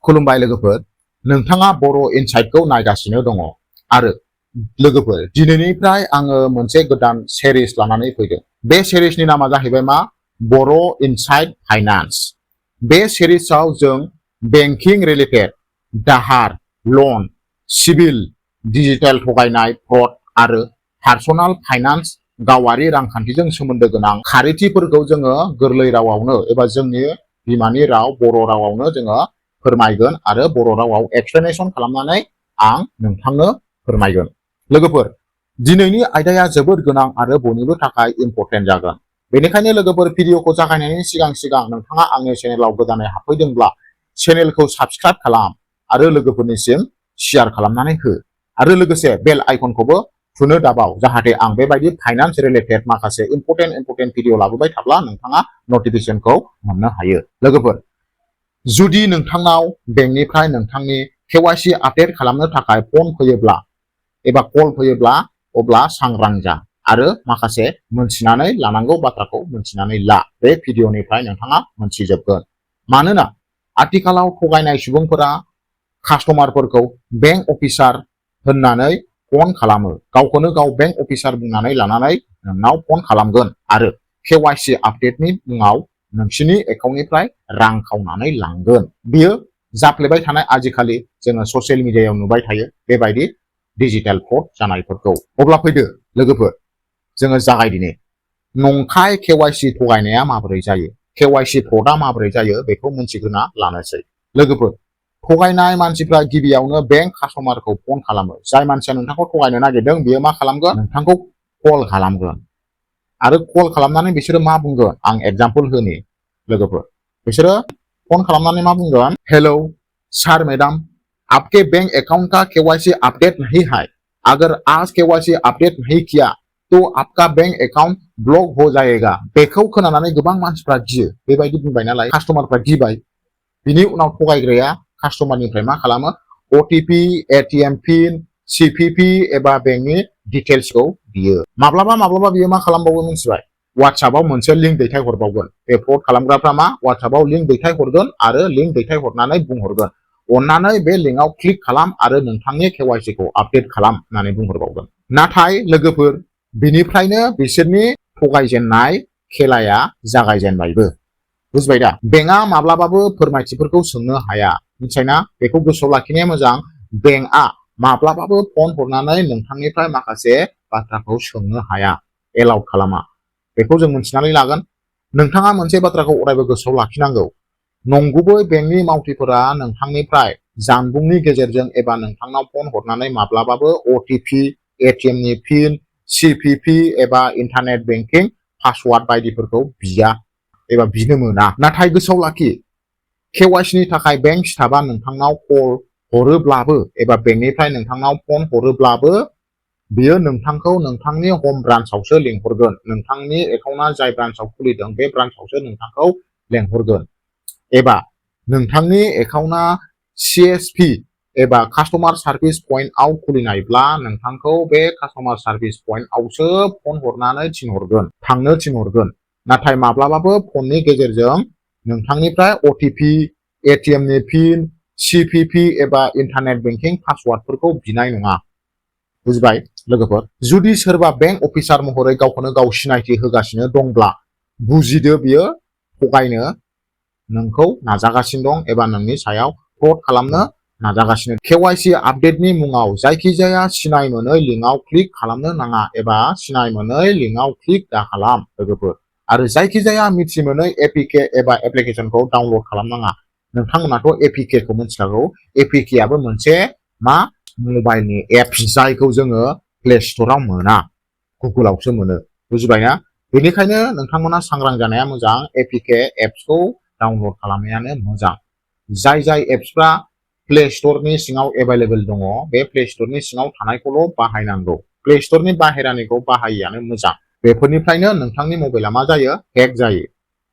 खुलुमबाय लोगोफोर, नोंथाङा बर' इनसाइटखौ नायगासिनो दङ आरो लोगोफोर दिनैनिफ्राय आङो मोनसे गोदान सिरिज लानानै फैदों। बे सिरिजनि नामा जाहैबाय मा बर' इनसाइट फाइनान्स। बे सिरिजआव जों बेंकिं रिलेटेड दाहार, लन, सिभिल, डिजिटेल थगायनाय, फ्रड आरो पार्सनेल फाइनान्स गावारि रांखान्थिजों सोमोन्दो गोनां खारिथिफोरखौ जोङो गोरलै रावावनो एबा जोंनि बिमानि राव बर' रावावनो जोङो फोरमायगोन आरो बर' रावाव एक्सप्लेनेशन खालामनानै आं नोंथांनो फोरमायगोन। लोगोफोर दिनैनि आयदाया जोबोद गोनां आरो बयनिबो थाखाय इम्परटेन्ट जागोन। बेनिखायनो लोगोफोर भिडिअखौ जागायनायनि सिगां नोंथाङा आंनि चेनेलाव गोदानै हाबफैदोंब्ला चेनेलखौ साबस्क्राइब खालाम आरो लोगोफोरनिसिम शेयार खालामनानै हो आरो लोगोसे बेल आइकनखौबो थुनो दाबाव जाहाथे आं बेबायदि फाइनान्स रिलेटेड माखासे इम्परटेन्ट भिडिअ लाबोबाय थाब्ला नोंथाङा नटिफिकेशनखौ मोननो हायो। लोगोफोर जुदि नोंथांनाव बेंकनिफ्राय नोंथांनि केवाइसि आपडेट खालामनो थाखाय फन फैयोब्ला एबा कल फैयोब्ला अब्ला सांग्रां जा आरो माखासे मोनथिनानै लानांगौ बाथ्राखौ मोनथिनानै ला। बे भिडिअनिफ्राय नोंथाङा मोनथिजोबगोन। मानोना आथिखालाव थगायनाय सुबुंफोरा कास्टमारफोरखौ बेंक अफिसार होननानै फन खालामो। गावखौनो गाव बेंक अफिसार बुंनानै लानानै नोंनाव फन खालामगोन आरो केवाइसि आपडेटनि मुङाव नोंसिनि एकाउन्टनिफ्राय रां खावनानै लांगोन। बियो जाफ्लेबाय थानाय आजिखालि जोङो ससियेल मिडियायाव नुबाय थायो बेबायदि डिजिटेल फ्रड जानायफोरखौ। अब्ला फैदो लोगोफोर जोङो जागायदिनि। नंखाय केवाइसि थगायनाया माबोरै जायो, केवाइसि फ्रडआ माबोरै जायो बेखौ मिन्थिग्रोना लानोसै। लोगोफोर थगायनाय मानसिफ्रा गिबियावनो बेंक कास्टमारखौ फन खालामो। जाय मानसिया नोंथांखौ थगायनो नागिरदों बियो मा खालामगोन, नोंथांखौ कल खालामगोन आरो कल खालामनानै बिसोरो मा बुंगोन, आं एग्जाम्पल होनि लोगोफोर। बिसोरो फन खालामनानै मा बुंगोन, हेलौ सर मैडम, आपके बैंक अकाउंट का केवाईसी अपडेट नहीं है। अगर आज केवाईसी अपडेट नहीं किया तो आपका बैंक अकाउंट ब्लक हो जाएगा। बेखौ खोनानानै गोबां मानसिफ्रा गियो। बेबायदि बुंबाय नालाय कास्टमारफ्रा गिबाय। बिनि उनाव थगायग्राया कास्टमारनिफ्राय मा खालामो, अटिपि, एटिएम पिन, सिपिपि एबा बेंकनि डिटेल्सखौ बियो। माब्लाबा बियो मा खालामबावो मिथिबाय, WhatsAppआव मोनसे लिंक दैथायहरबावगोन। बे फ्रड खालामग्राफ्रा मा WhatsAppआव लिंक दैथायहरगोन आरो लिंक दैथायहरनानै बुंहरगोन, अन्नानै बे लिंकआव क्लिक खालाम आरो नोंथांनि केवाइसिखौ आपडेट खालाम होननानै बुंहरबावगोन। नाथाय लोगोफोर बिनिफ्रायनो बिसोरनि थगायजेननाय खेलाया जागायजेनबायबो। बुजिबाय दा? बेंकआ माब्लाबाबो फोरमायथिफोरखौ सोंनो हाया। मिथिबायना? बेखौ गोसोआव लाखिनाया मोजां। बेंकआ माब्लाबाबो फन हरनानै नोंथांनिफ्राय माखासे बाथ्राखौ सोंनो हाया, एलाउड खालामा। बेखौ जों मिथिनानै लागोन। नोंथाङा मोनसे बाथ्राखौ अरायबो गोसोआव लाखिनांगौ, नंगुबै बेंकनि मावथिफोरा नोंथांनिफ्राय जानबुंनि गेजेरजों एबा नोंथांनाव फन हरनानै माब्लाबाबो अटिपि, एटिएमनि पिन, सिपिपि एबा इन्टारनेट बेंकिं पासवार्ड बायदिफोरखौ बिया एबा बिनो मोना। नाथाय गोसोआव लाखि, केवाइसिनि थाखाय बेंक स्टाफआ नोंथांनाव कल हरोब्लाबो एबा बेंकनिफ्राय नोंथांनाव फन हरोब्लाबो बियो नोंथांखौ नोंथांनि हम ब्रान्चआवसो लेंहरगोन। नोंथांनि एकाउन्टआ जाय ब्रान्चआव खुलिदों बे ब्रान्चआवसो नोंथांखौ लेंहरगोन। एबा नोंथांनि एकाउन्टआ CSP एबा कास्टमार सार्भिस पइन्टआव खुलिनायब्ला नोंथांखौ बे कास्टमार सार्भिस पइन्टआवसो फन हरनानै थांनो थिनहरगोन। नाथाय माब्लाबाबो फननि गेजेरजों नोंथांनिफ्राय अटिपि, एटिएमनि पिन, सिपिपि एबा इन्टारनेट बेंकिं पासवार्डफोरखौ बिनाय नङा। बुजिबाय लोगोफोर? जुदि सोरबा बेंक अफिसार महरै गावखौनो गाव सिनायथि होगासिनो दंब्ला बुजिदो बियो थगायनो नोंखौ नाजागासिनो दं एबा नोंनि सायाव फ्रड खालामनो नाजागासिनो। केवाइसि आपडेटनि मुङाव जायखिजाया सिनाय मोनै लिंकआव क्लिक खालामनो नाङा एबा सिनाय मोनै लिंकआव क्लिक दाखालाम लोगोफोर। आरो जायखिजाया मिथि मोनै एपिके एबा एप्लिकेसनखौ डाउनलड खालामनाङा। नोंथांमोनाथ' एपिकेखौ मिथिखागौ। एपिकेआबो मोनसे मा मबाइलनि एप्स, जायखौ जोङो प्ले स्ट'राव मोना, गुगोलावसो मोनो। बुजिबायना? बेनिखायनो नोंथांमोना सांग्रां जानाया मोजां। एपिके एप्सखौ डाउनलड खालामनायानो मोजां। जाय एप्सफ्रा प्ले स्ट'रनि सिङाव एभेलेबेल दङ बे प्ले स्ट'रनि सिङाव थानायखौल' बाहायनांगौ। प्ले स्ट'रनि बाहेरानिखौ बाहायियानो मोजां। बेफोरनिफ्रायनो नोंथांनि मबाइला मा जायो, हेक जायो।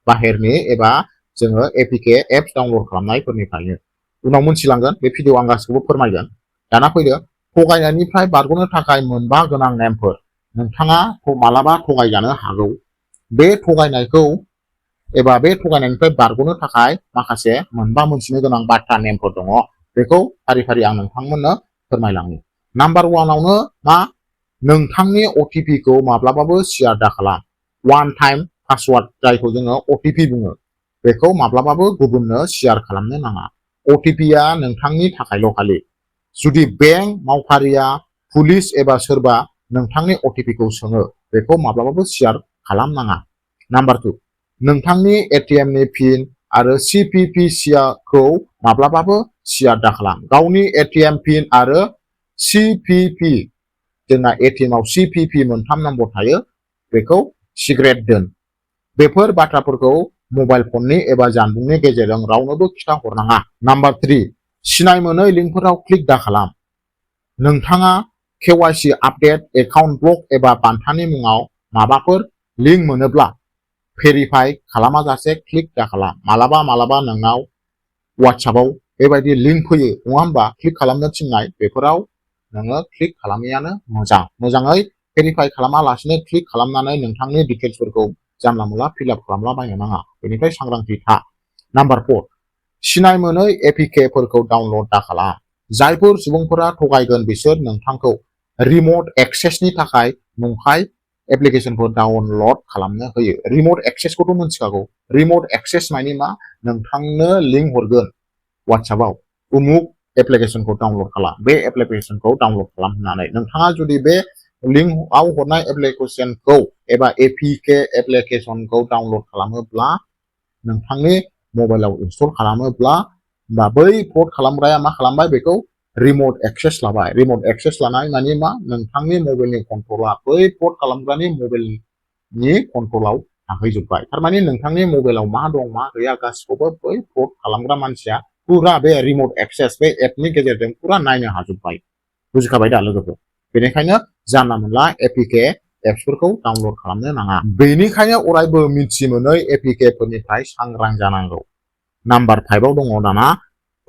बाहेरनि एबा जोङो एपिके एप्स डाउनलड खालामनायफोरनिफ्रायनो। उनाव मोनथिलांगोन, बे भिडिअ आं गासिखौबो फोरमायगोन। दाना फैदो थगायनायनिफ्राय बारग'नो थाखाय मोनबा गोनां नेमफोर। नोंथाङा मालाबा थगायजानो हागौ। बे थगायनायखौ एबा बे थगायनायनिफ्राय बारग'नो थाखाय माखासे मोनबा मोनथिनो गोनां बाथ्रा नेमफोर दङ बेखौ फारि फारि आं नोंथांमोननो फोरमायलांनि। नाम्बार 1आवनो मा नोंथांनि OTP खौ माब्लाबाबो शेयार दाखालाम। वान टाइम पासवार्ड जायखौ जोङो OTP बुङो बेखौ माब्लाबाबो गुबुननो शेयार खालामनो नाङा। OTP आ नोंथांनि थाखायल' खालि। जुदि बेंक मावफारिया पुलिस एबा सोरबा नोंथांनि OTP खौ सोङो बेखौ माब्लाबाबो शेयार खालामनाङा। नाम्बार 2 नोंथांनि ATM नि पिन आरो CVV खौ माब्लाबाबो शेयार दाखालाम। गावनि ATM पिन आरो CVV जोंना ATM आव CVV मोनथाम नम्बर थायो बेखौ सिक्रेट दोन। बेफोर बाथ्राफोरखौ मबाइल फननि एबा जानबुंनि गेजेरजों रावनोबो खिथा हरनाङा। नाम्बार 3 सिनाय मोनै लिंकफोराव क्लिक दाखालाम। नोंथाङा KYC आपडेट, एकाउन्ट ब्लक एबा बान्थानि मुङाव माबाफोर लिंक मोनोब्ला भेरिफाइ खालामाजासे क्लिक दाखालाम। मालाबा नोंनाव WhatsAppआव बेबायदि लिंक फैयो नङा होमबा क्लिक खालामनो थिननाय बेफोराव नोङो क्लिक खालामैयानो मोजां। मोजाङै भेरिफाइ खालामालासिनो क्लिक खालामनानै नोंथांनि डिटेल्सफोरखौ जानला मोनला फिलआप खालामलाबायनो नाङा। बेनिफ्राय सांग्रांथि था। नाम्बार 4 सिनाय मोनै APK फोरखौ डाउनलड दाखालाम। जायफोर सुबुंफोरा थगायगोन बिसोर नोंथांखौ रिमट एक्सेसनि थाखाय नंखाय एप्लिकेशनफोर डाउनलड खालामनो होयो। रिमट एक्सेसखौथ' मिथिखागौ। रिमट एक्सेस माने मा नोंथांनो लिंक हरगोन WhatsAppआव उमुक एप्लिकेशनखौ डाउनलड खालाम। बे एप्लिकेशनखौ डाउनलड खालाम होननानै नोंथाङा जुदि बे लिंकआव हरनाय एप्लिकेशनखौ एबा APK एप्लिकेशनखौ डाउनलड खालामोब्ला नोंथांनि मबाइलाव इनस्टल खालामोब्ला बा बै फ्रड खालामग्राया मा खालामबाय बेखौ रिमट एक्सेस लाबाय। रिमट एक्सेस लानाय माने मा नोंथांनि मबाइलनि कन्ट्रला बै फ्रड खालामग्रानि मबाइलनि कन्ट्रलाव थाहैजोबबाय। थारमाने नोंथांनि मबाइलाव मा दं मा गैया गासिखौबो बै फ्रड खालामग्रा मानसिया फुरा बे रिमट एक्सेस बे एपनि गेजेरजों फुरा नायनो हाजोबबाय। बुजिखाबाय दा लोगोफोर? बेनिखायनो जानला मोनला APK एप्सफोरखौ डाउनलड खालामनो नाङा। बेनिखायनो अरायबो मिथि मोनै APK फोरनिफ्राय सांग्रां जानांगौ। नाम्बार 5आव दङ दाना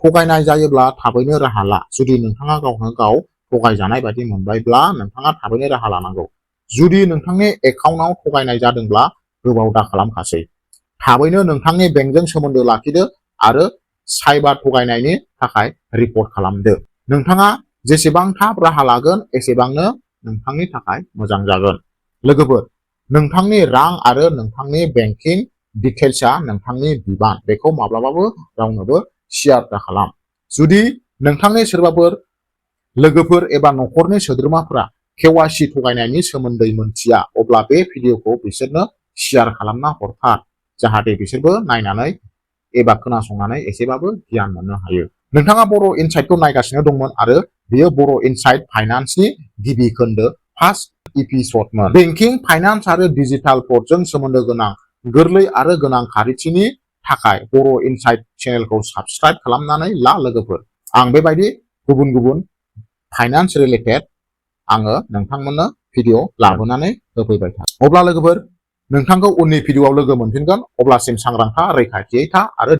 थगायनाय जायोब्ला थाबैनो राहा ला। जुदि नोंथाङा गावनो गाव थगायजानाय बायदि मोनबायब्ला नोंथाङा थाबैनो राहा लानांगौ। जुदि नोंथांनि एकाउन्टआव थगायनाय जादोंब्ला गोबाव दा खालामखासै। थाबैनो नोंथांनि बेंकजों सोमोन्दो लाखिदो आरो साइबार थगायनायनि थाखाय रिपर्ट खालामदो। नोंथाङा जेसेबां थाब राहा लागोन एसेबांनो नोंथांनि थाखाय मोजां जागोन। लोगोफोर नोंथांनि रां आरो नोंथांनि बेंकिं डिटेल्सआ नोंथांनि बिबान। बेखौ माब्लाबाबो रावनोबो शेयार दाखालाम। जुदि नोंथांनि सोरबाफोर लोगोफोर एबा न'खरनि सोद्रोमाफोरा KYC थगायनायनि सोमोन्दै मोनथिया अब्ला बे भिडिअखौ बिसोरनो शेयार खालामना हरथार जाहाथे बिसोरबो नायनानै एबा खोनासंनानै एसेबाबो गियान मोननो हायो। नोंथाङा बर' इनसाइटखौ नायगासिनो दंमोन आरो बेयो बर' इनसाइट फाइनान्सनि गिबि खोन्दो फार्स्ट एपिसडमोन। बेंकिं, फाइनान्स आरो डिजिटाल फ्रडजों सोमोन्दो गोनां गोरलै आरो गोनां खारिथिनि थाखाय बर' इनसाइट चेनेलखौ साबस्क्राइब खालामनानै ला लोगोफोर। आं बेबायदि गुबुन गुबुन फाइनान्स रिलेटेड आङो नोंथांमोननो भिडिअ लाबोनानै होफैबाय था। अब्ला लोगोफोर नोंथांखौ उननि भिडिअआव लोगो मोनफिनगोन। अब्लासिम सांग्रां था, रैखाथियै था आरो